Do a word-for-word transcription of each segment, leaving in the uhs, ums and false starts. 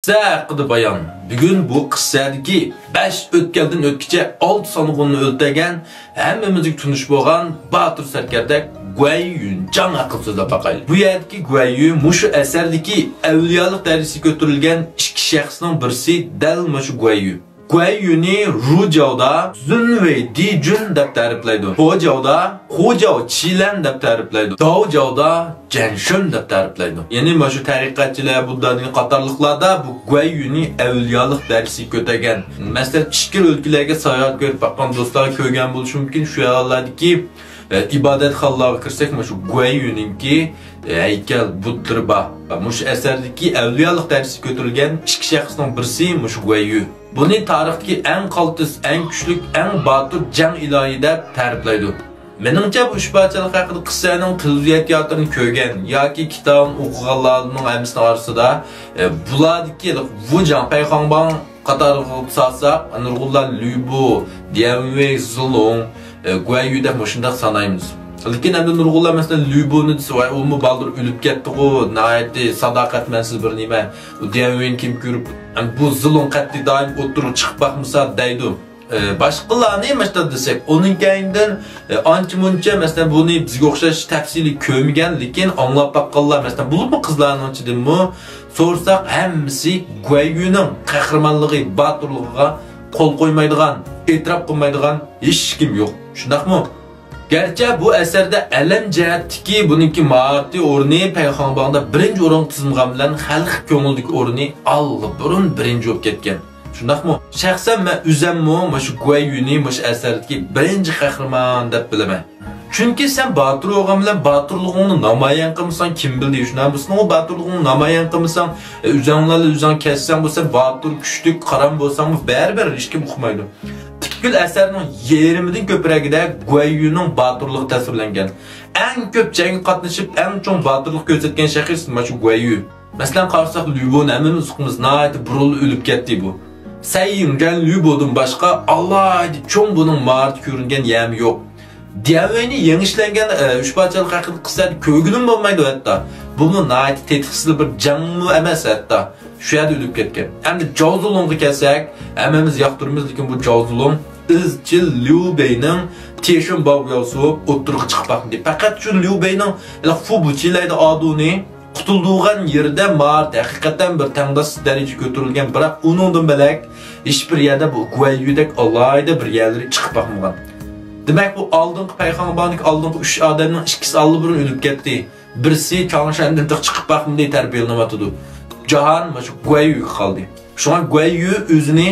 قىسسە ھەققىدە بايان. بۈگۈن بۇ قىسسەدىكى بەش ئۆتكەلدىن ئۆتكۈچە ئالتە سانغۇننى ئۆلتۈرگەن، ھەممىمىزگە تونۇش بولغان باتۇر سەركەردە گۇەي يۈنجاڭ ھەققىدە سۆزلەپ باقايلى. بۇ يەردىكى گۇەي يۈ مۇشۇ ئەسەردىكى ئەۋلىيالىق دەرىجىسىگە كۆتۈرۈلگەن ئىككى شەخسنىڭ بىرسى دەل مۇشۇ گۇەي يۈ. گۇەي يۈنى رۇجاۋدا، زۈنۋېي دىجۈن دەپ تەرىپلەيدۇ. خوجاۋدا، خوجاۋ چىلەن دەپ تەرىپلەيدۇ. داۋجاۋدا، جەنشۈن دەپ تەرىپلەيدۇ. يەنى مانا شۇ تەرىقەتچىلەر، بۇددا دىنى قاتارلىقلاردا بۇ گۇەي يۈنى ئەۋلىيالىق دەرىجىسىگە كۆتەرگەن. مەسىلەن، ئىچكىرى ئۆلكىلەرگە ساياھەت قىلىپ باققان دوستلار كۆرگەن بولۇشى مۇمكىن، شۇ يەرلەردىكى ئە، ئىبادەتخانىلارغا كىرسەك، مانا شۇ گۇەي يۈنىڭكى، ئە، ھەيكەل، بۇتلىرى بار. مۇشۇ ئەسەردىكى ئەۋلىيالىق دەرىجىسىگە كۆتۈرۈلگەن ئىككى شەخسنىڭ بىرسى مۇشۇ گۇەي يۈ. بۇنى تارىختىكى ئەڭ قالتىس، ئەڭ كۈچلۈك، ئەڭ باتۇر جەڭ ئىلاھى دەپ تەرىپلەيدۇ. مېنىڭچە، بۇ ئۈچ پادىشاھلىق ھەققىدە قىسسەنىڭ تېلېۋىزىيە تىياتىرىنى كۆرگەن ياكى كىتابىنى ئوقۇغانلارنىڭ ھەممىسىنىڭ ئارىسىدا، ئە، بۇلاردىكى ۋۇجاڭ پەيخاڭباڭ قاتارىغا سالساق، نۇرغۇنلار لۈبۇ، ديەنۋېي، زىلۇڭ، ئە، گۇەييۈ دەپ مۇشۇنداق سانايمىز. لېكىن ئەمدى نۇرغۇنلار، مەسىلەن، لۈبۇنى دېسە، ۋاي، ئۇمۇ بالدۇر ئۆلۈپ كەتتىغۇ، ناھايىتى ساداقەتمەنسىز بىر نېمە. ئۇ ديەنۋېينى كىم كۆرۈپ، ئەمدى بۇ زىلۇڭ قەتئىي دائىم ئوتتۇرىغا چىقىپ باقمىسا دەيدۇ. ئە، باشقىلارنى مەسىلەن دېسەك، ئۇنىڭ كەينىدىن، ئە، ئانچە-مۇنچە، مەسىلەن، بۇنى بىزگە ئوخشاش تەپسىلىي كۆرمىگەن، لېكىن ئاڭلاپ باققانلار، مەسىلەن، بولۇپمۇ قىزلارنىڭ ئىچىدىنمۇ سورىساق، ھەممىسى گۇەييۈنىڭ قەھرىمانلىقى، باتۇرلۇقىغا قول قويمايدىغان، ئېتىراپ قىلمايدىغان ھېچكىم يوق. شۇنداقمۇ؟ گەرچە بۇ ئەسەردە ئەلەم جەھەتتىكى بۇنىڭكى ماھارىتى ئورنى پەيخاڭباڭدا بىرىنچى ئورۇنغا تىزىلغان بىلەن، خەلق كۆڭلىدىكى ئورنى ئاللىبۇرۇن بىرىنچى بولۇپ كەتكەن. شۇنداقمۇ؟ شەخسەن مەن ئۆزەممۇ مۇشۇ گۇەييۈنى مۇشۇ ئەسەردىكى بىرىنچى قەھرىمان دەپ بىلىمەن. چۈنكى سەن باتۇر بولغان بىلەن باتۇرلۇقۇڭنى نامايان قىلمىساڭ، كىم بىلدى؟ شۇنداق بولسا، ئۇ باتۇرلۇقۇڭنى نامايان قىلمىساڭ، ئۆزۈڭلارلا ئۆزۈڭ كەتسەڭ بولسا، باتۇر، كۈچلۈك، قارام بولساڭمۇ، بەرىبىر ھېچكىم ئۇقمايدۇ. پۈتكۈل ئەسەرنىڭ يېرىمىدىن كۆپرەكىدە گۇەييۈنىڭ باتۇرلۇقى تەسۋىرلەنگەن. ئەڭ كۆپ جەڭگە قاتنىشىپ، ئەڭ چوڭ باتۇرلۇق كۆرسەتكەن شەخس مانا شۇ گۇەييۈ. مەسىلەن، قارىساق، لۈبۇنى ھەممىمىز ئۇقىمىز، ناھايىتى بۇرۇنلا ئۆلۈپ كەتتى بۇ. سەي يىڭگەن لۈبۇدىن باشقا ئالاھىدە چوڭ بۇنىڭ ماھارىتى كۆرۈنگەن يەرمۇ يوق. ديەنۋېينى يېڭىشلەنگەن، ئە، ئۈچ پادىشاھلىق ھەققىدە قىسسەدە كۆرگىلىمۇ بولمايدۇ ھەتتا. بۇمۇ ناھايىتى تېتىقسىز بىر جەڭمۇ ئەمەس ھەتتا. شۇ يەردە ئۆلۈپ كەتكەن. ئەمدى جاۋزۇلۇڭغا كەلسەك، ھەممىمىز ياقتۇرىمىز، لېكىن بۇ جاۋزۇلۇڭ ئىزچىل ليۇ بېينىڭ تيېشۈن باۋياۋ سوۋۇپ ئوتتۇرىغا چىقىپ باقمىدى. پەقەت شۇ ليۇ بېينىڭ فۇ بۇچىلەيدە ئادۇنى قۇتۇلدۇرغان يېرىدە ماھارىتى ھەقىقەتەن بىر تەڭداشسىز دەرىجىگە كۆتۈرۈلگەن، بىراق ئۇنىڭدىن بۆلەك ھېچبىر يەردە بۇ گۇەييۈدەك ئالاھىدە بىر يەرلىرى چىقىپ باقمىغان. دېمەك، بۇ ئالدىنقى پەيخانباندىكى ئالدىنقى ئۈچ ئادەمنىڭ ئىككىسى ئاللىبۇرۇن ئۆلۈپ كەتتى. بىرسى چاڭشەندىن تېخى چىقىپ باقمىدى، تەربىيەلىنىۋاتىدۇ. جاھان مانا شۇ گۇەييۈگە قالدى. شۇڭا گۇەييۈ ئۆزىنى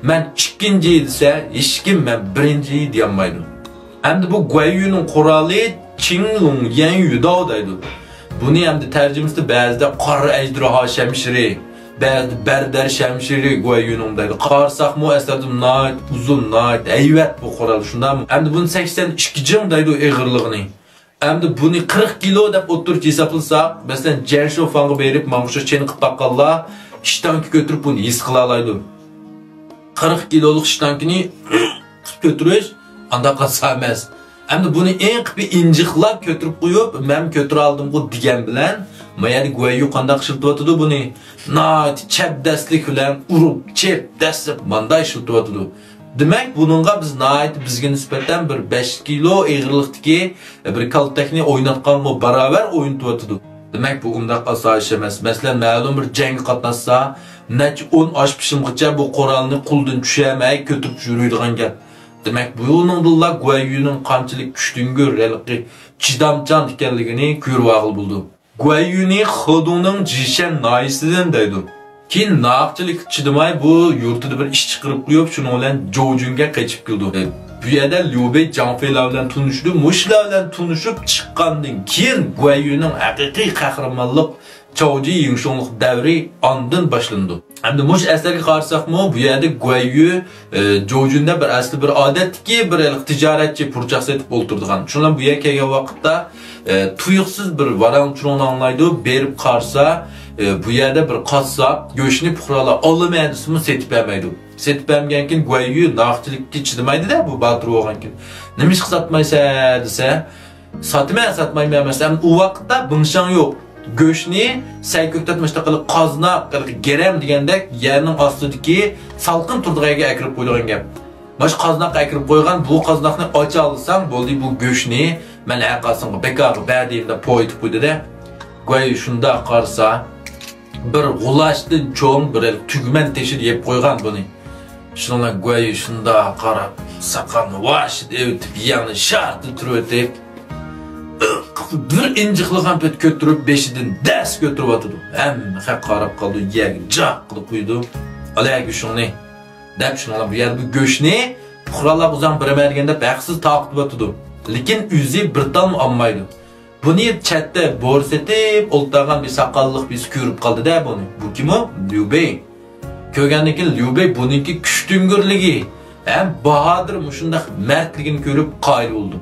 مەن ئىككىنچى دېسە، ھېچكىم مەن بىرىنچى دېيەلمەيدۇ. ئەمدى بۇ گۇەييۈنىڭ قورالى چىڭلۇڭ يەن يۈداۋ دەيدۇ. بۇنى ئەمدى تەرجىمىسىدە بەزىدە قارا ئەجدىرھا شەمشىرى، بەزىدە بەردەر شەمشىرى گۇەييۈنىڭ دەيدۇ. قارىساقمۇ ئەسەردە ناھايىتى ئۇزۇن، ناھايىتى ھەيۋەت بۇ قورال، شۇنداقمۇ؟ ئەمدى بۇنى سەكسەن ئىككى جىڭ دەيدۇ ئېغىرلىقىنى. ئەمدى بۇنى قىرىق كىلو دەپ ئوتتۇرىچە ھېسابلىساق، مەسىلەن، جەنشۇفاڭغا بېرىپ ماڭا ئوخشاش چېنىقىپ باققانلار، ئىشتانكا كۆتۈرۈپ بۇنى ھېس قىلالايدۇ. قىرىق كىلولۇق ئىشتانكىنى كۆتۈرۈش ئانداق ئاسان ئەمەس. ئەمدى بۇنى ئېڭىپ بىر ئىنجىقلاپ كۆتۈرۈپ قويۇپ، مەن كۆتۈرەلدىمغۇ دېگەن بىلەن، ما يەردە گۇەييۈ قانداق ئىشلىتىۋاتىدۇ بۇنى؟ ناھايىتى چەبدەسلىك بىلەن ئۇرۇپ، چېپ، دەسسەپ ماندا ئىشلىتىۋاتىدۇ. دېمەك، بۇنىڭغا بىز ناھايىتى بىزگە نىسبەتەن بىر بەش كىلو ئېغىرلىقتىكى بىر كالتەكنى ئويناتقانغا باراۋەر ئوينىتىۋاتىدۇ. دېمەك، بۇ ئۇنداق ئاسان ئىش ئەمەس. مەسىلەن، مەلۇم بىر جەڭگە قاتناشسا، نەچچە ئون ئاش پىشىمغىچە بۇ قورالنى قولدىن چۈشۈرمەي كۆتۈرۈپ يۈرىدىغان گەپ. دېمەك، بۇنىڭدىنلا گۇەييۈنىڭ قانچىلىك كۈچتۈڭگۈر، ھېلىقى چىدامچان ئىكەنلىكىنى كۆرۈۋالغىلى بولىدۇ. گۇەييۈنى خېدۇڭنىڭ جىشەن ناھىيەسىدىن دەيدۇ. كېيىن ناھەقچىلىككە چىدىماي، بۇ يۇرتىدا بىر ئىش چىقىرىپ قويۇپ، شۇنىڭ بىلەن جوۋجۈنگە قېچىپ كېلىدۇ. بۇ يەردە ليۇبېي جاڭفېيلار بىلەن تونۇشىدۇ. مۇشۇلار بىلەن تونۇشۇپ چىققاندىن كېيىن، گۇەييۈنىڭ ھەقىقىي قەھرىمانلىق، چاۋجى يىڭشۇڭلۇق دەۋرى ئاندىن باشلىنىدۇ. ئەمدى مۇشۇ ئەسەرگە قارىساقمۇ، بۇ يەردە گۇەييۈ، ئە، جوۋجۈندە بىر ئەسلى بىر ئادەتتىكى بىر ھېلىقى تىجارەتچى، پۇرچاق سېتىپ ئولتۇرىدىغان. شۇنىڭ بىلەن بۇ يەرگە كەلگەن ۋاقىتتا، ئە، تۇيۇقسىز بىر ۋاراڭ-چۇرۇڭنى ئاڭلايدۇ. بېرىپ قارىسا، ئە، بۇ يەردە بىر قاسساپ گۆشنى پۇقرالار ئالىمەن دېسىمۇ سېتىپ بەرمەيدۇ. سېتىپ بەرمىگەنكىن گۇەييۈ ناھەقچىلىككە چىدىمايدۇ-دە، بۇ باتۇر بولغانكىن. نېمىشقا ساتمايسەن دېسە، ساتىمەن، ساتمايمەن ئەمەس. ئەمدى ئۇ ۋاقىتتا بىڭشاڭ يوق. گۆشنى سەي كۆكتات مۇشۇنداق قىلىپ قازناق، گىرەم دېگەندەك يەرنىڭ ئاستىدىكى سالقىن تۇرىدىغان يەرگە ئەكىرىپ قويىدىغان گەپ. مانا شۇ قازناققا ئەكىرىپ قويغان، بۇ قازناقنى ئاچالىساڭ بولدى، بۇ گۆشنى مەن ھەرقايسىڭغا بىكارغا بەردىم دەپ پويىتىپ قويدى-دە. گۇەييۈ شۇنداق قارىسا، بىر غۇلاچتىن چوڭ بىر تۈگمەن تېشىدا يەپ قويغان بۇنى. شۇنىڭ بىلەن گۇەييۈ شۇنداق قاراپ، ساقالنى ۋاش ئېۋىتىپ، يەڭنى شارتىلتۇرۇۋېتىپ، بىر ئىنجىقلىغان پېتى كۆتۈرۈپ، بېشىدىن دەس كۆتۈرۈۋاتىدۇ. ھەممە خەق قاراپ قالىدۇ، يەرگە جاق قىلىپ قويىدۇ. ئالا گۆشۈڭنى دەپ، شۇنىڭ بىلەن بۇ يەردە بۇ گۆشنى پۇقرالارغا ئۆزۈڭ بېرىمەن دېگەندە، ھەقسىز تارقىتىۋاتىدۇ. لېكىن ئۆزى بىر تالمۇ ئالمايدۇ. بۇنى چەتتە بورا سېتىپ ئولتۇرغان بىر ساقاللىق بىرسى كۆرۈپ قالدى-دە بۇنى. بۇ كىم ئۇ؟ ليۇ بېي. كۆرگەندىن كېيىن ليۇ بېي بۇنىڭكى كۈچتۈڭگۈرلۈكى ھەم باھادىر مۇشۇنداق مەردلىكىنى كۆرۈپ قايىل بولدى.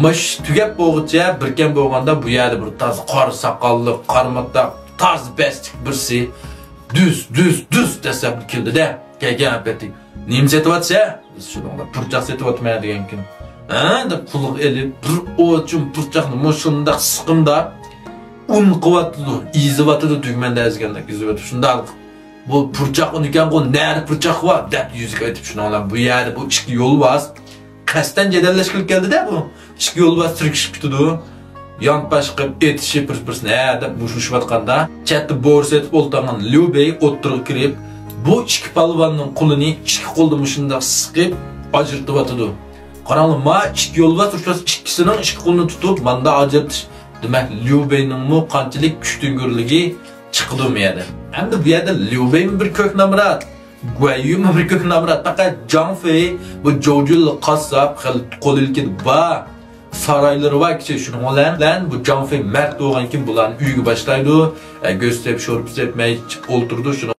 مۇشۇ تۈگەپ بولغۇچە بىر كەم بولغاندا بۇ يەردە بىر تازا قارا ساقاللىق، قارا ماتاق، تازا بەستلىك بىرسى دۈز، دۈز، دۈز دەسسەپلا كېلدى-دە. كەلگەن ئەپەتى. نېمە سېتىۋاتىسەن؟ بىز شۇنىڭغا پۇرچاق سېتىۋاتىمەن دېگەنكىن. ھە؟ دەپ قولىغا ئېلىپ، بىر ئوچۇم پۇرچاقنى مۇشۇنداق سىقىمدا ئۇن قىلىۋاتىدۇ، ئېزىۋاتىدۇ، تۈگمەندە ئەزگەندەك ئېزىۋېتىپ، شۇنداق. بۇ پۇرچاق ئۇن ئىكەنغۇ، نەدە پۇرچاق بار؟ دەپ يۈزىگە ئېيتىپ، شۇنىڭ بىلەن بۇ يەردە بۇ ئىككى يولۋاس قەستەن جېدەللەشكىلى كەلدى-دە بۇ. ئىككى يولۋاس تىركىشىپ كېتىدۇ. يانپاش قىلىپ ئېتىشىپ بىر-بىرسىنى ھە دەپ مۇشتلىشىۋاتقاندا، چەتتە بورا سېتىپ ئولتۇرغان ليۇ بېي ئوتتۇرىغا كىرىپ، بۇ ئىككى پالۋاننىڭ قولىنى ئىككى قولىدا مۇشۇنداق سىقىپ ئاجرىتىۋاتىدۇ. قاراڭلار، ما ئىككى يولۋاس ئۇچراشسا ئىككىسىنىڭ ئىككى قولىنى تۇتۇپ ماندا ئاجرىتىش. دېمەك، ليۇ بېينىڭمۇ قانچىلىك كۈچتۈڭگۈرلۈكى چىقىدۇ بۇ يەردە. ئەمدى بۇ يەردە ليۇ بېيمۇ بىر كۆك نامرات، گۇەييۈمۇ بىر كۆك نامرات، پەقەت جاڭ فېي بۇ جوجۇللا قاسساپ، خېلى قول ئىلكىدە بار، سارايلىرى بار كىشى. شۇنىڭ بىلەن بۇ جاڭ فېي مەرد بولغاندىكىن بۇلارنى ئۆيگە باشلايدۇ. ئە، گۆش سېپ، شورپا سېپ، مەي ئىچىپ ئولتۇرىدۇ. شۇنىڭ